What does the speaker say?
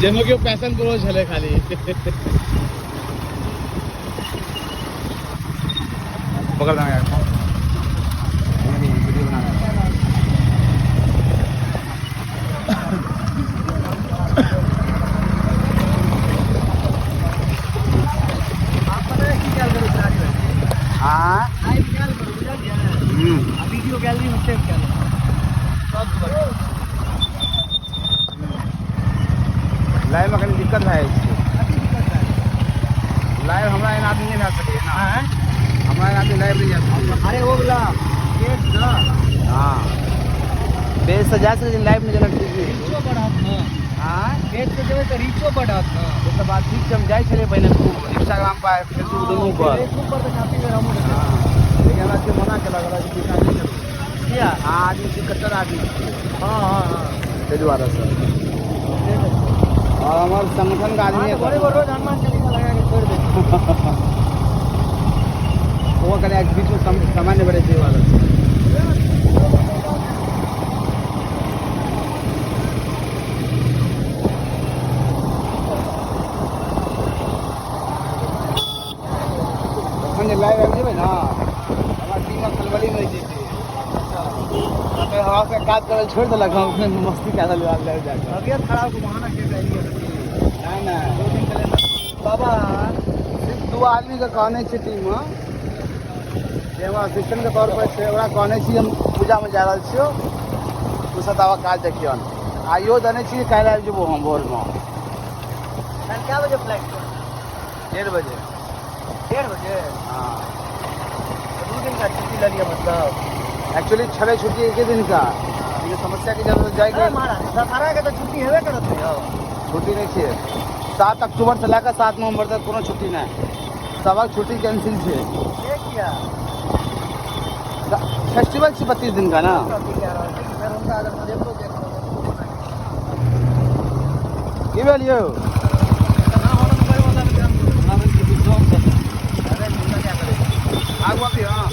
जाहिमे केओ passion pro छलै खाली। पकड़ देना यार, वीडियो बना। हाँ, वीडियो गैलरी में सेव कर। लाइव में कनी दिक्कत भए जाइ छै। लाइव हमरा एना आदमी नहि भए सकैए ने, हमरा एना आदमी लाइव नहि जा सकैए। अरे ओ वाला पेज द। हँ, पेज से जा सकै, लाइव नहि जेना ठीक नहि। रीचो बढ़त न। आँय? पेज से जेबै तऽ रीचो बढ़त न। से तऽ बात ठीक छै। हम जाइ छलियै पहिने खूब इंस्टाग्राम पर, फेसबुक दुनू पर। फेसबुक पर तऽ काफी बेर हमहूँ देखै। हँ, लेकिन हमरा केओ मना केलक कि पीछा नहि चलू। किया? अहाँ आदमी छी, कट्टर आदमी छियै। हँ हँ हँ ताहि दुआरे से। से तऽ छै। आओर हमर संगठनके अहाँ आदमी तऽ भोरे भोर रोज हनुमान चालीसा लगा के छोड़ि दै छियै। ओहो कनि बीचमे समय नहि भेटै छै, एहि दुआरे से। एखन जे लाइव आबि जेबै ने, हमरा टीममे खलबली मचि जेतै। तऽ हमरा सबके काज करल छोड़ि देलक, हम अपने मस्ती कए देलियै लाइव जाकऽ। तबियत खराब के बहाना के एलियै? नहि नहि। 2 दिन पहिले बाबा। सिर्फ दू आदमीके कहने छियै टीममे, जे हमर असिस्टेंटके तौर पर छै, ओकरा कहने छी हम पूजामे जा रहल छियौ, तू सब आब काज देखियौन। आइयो देने छी, काल्हि आबि जेबो हम भोरमे। काल्हि कए बजे फ्लाइट छै? 1:30 बजे। 1:30 बजे? हाँ। 2 दिन का छुट्टी लऽ लिअ मतलब। एक्चुअली छलै छुट्टी एके दिन का, लेकिन समस्या के जब जाइके। अरे महाराज, दशहरा के तऽ छुट्टी हेबे करत ने यौ। छुट्टी नहि छै। 7 अक्टूबर से लए कऽ 7 नवम्बर तक कोनो छुट्टी नहि, सबक छुट्टी कैंसिल छै। से किया? फेस्टिवल छै 32 दिन का ना। कथी कह रहल छी कि फेर हुनका अगर मधेपुरो जाइके रहतै। की भेल यौ? तऽ ना होना मोबाइल वाला में ध्यान दू। अरे चिंता क्या करे। आगू अभी। हाँ।